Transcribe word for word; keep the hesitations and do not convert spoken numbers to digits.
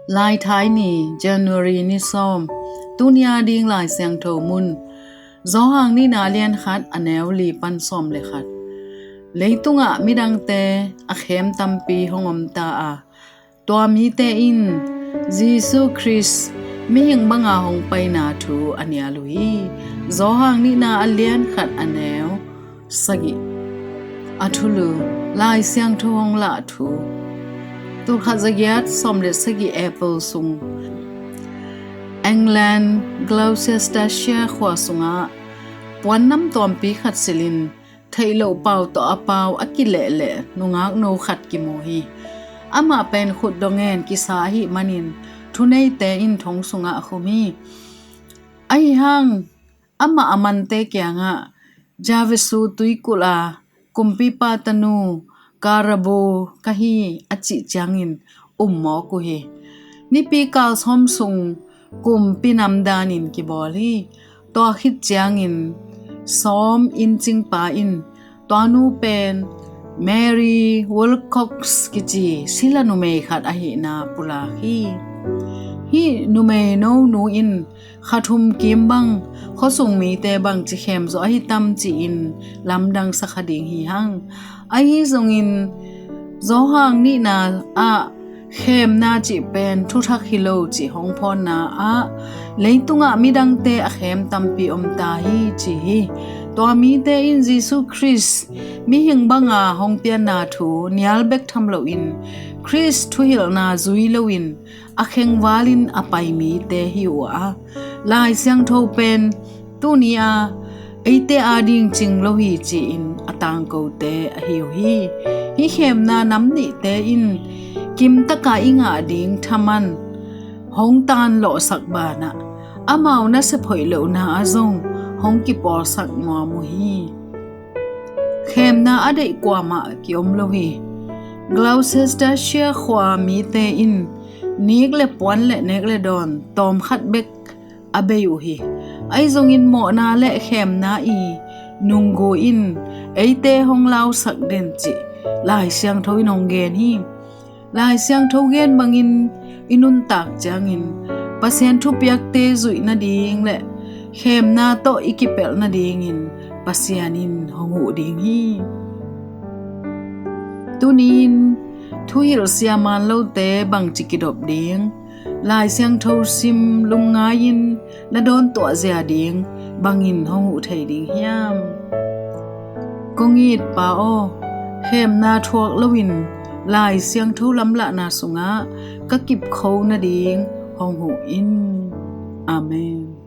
Laithai ni, January ni sawm. Tuni a ding Lai Siangtho mun, Johan nihna lian khat a neu li pan sawm le khat. Leitungah midangte a khem tampi hong om ta a, tua mite in Jesu Khrist mihing banga hong paina thu a nial uh hi. Johan nihna a lian khat a neu sagih. A thulu, Lai Siangtho hong lah thu. Tulkhat zagiat sawm le sagih April sung, England, Gloucestershire khua sungah puannam tuampi khat silhin theih loh pau tawh a pau a kilehleh nungakno khat kimu hi. Amah pen khut dong ngen kisa ahih manin thuneite in thong sungah a khum hi. Ahi hang, amah a mante kiangah Javesu tuikulh a kumpipa tanu Karabu ka hi a cih ciangin um mawk uh hi. Nipi kal sawm sung kumpi namdanin kibawl hi. Tua khit ciangin sawm inncingpa in tua nu pen Mary Wilcox kici sila numei khat ahihna pulak hi. Hih numei nonu in kha thum kim bang khuasung mite bangci khemzaw ahi tam ci-in lamdang sakha ding hi hang. Ahi zongin Johan nihna ah khemna cih pen thuthak hi lo cih hong phawnna ah leitungah midangte a khem tampi om ta hi ci hi. Tua mite in Jesu Khrist mihing banga hong pianna thu nial bek tham loin Khrist thuhilhna zui loin a khengvalin a pai mite hi uh a, Lai Siangtho pen tuni a eite ading cing lo hi ci-in a tangkote ahi uh hi. Hih khemna nam nihte in kimtaka i ngah ding thaman hong tanlawhsak banah amau nasep hoih lohna ah zong hong kipawlsak nuam uh hi. Khemna a deih kuamah kiom lo hi. Gloucestershire khua mite in nik le puan le nek le dawn tawmkhat bek a bei uh hi. Ahi zongin mawhna le khemna i nunggu in eite hong lausak den cih Lai Siangtho in hong gen hi. Lai Siangtho gen bangin i nuntak ciangin Pasian thupiakte zuih nading le khemna tawh i kipelh nadingin Pasian in hong huh ding hi. Tuni-in thuhilh siaman lote bangci kidop ding, Lai Siangtho sim lungngai-in na dawntuah zia ding bangin hong huh thei ding hiam? Kong it Pa aw, khemna thuak loin Lai Siangtho lamlahna sungah ka kipkho nading hong huh in. Amen.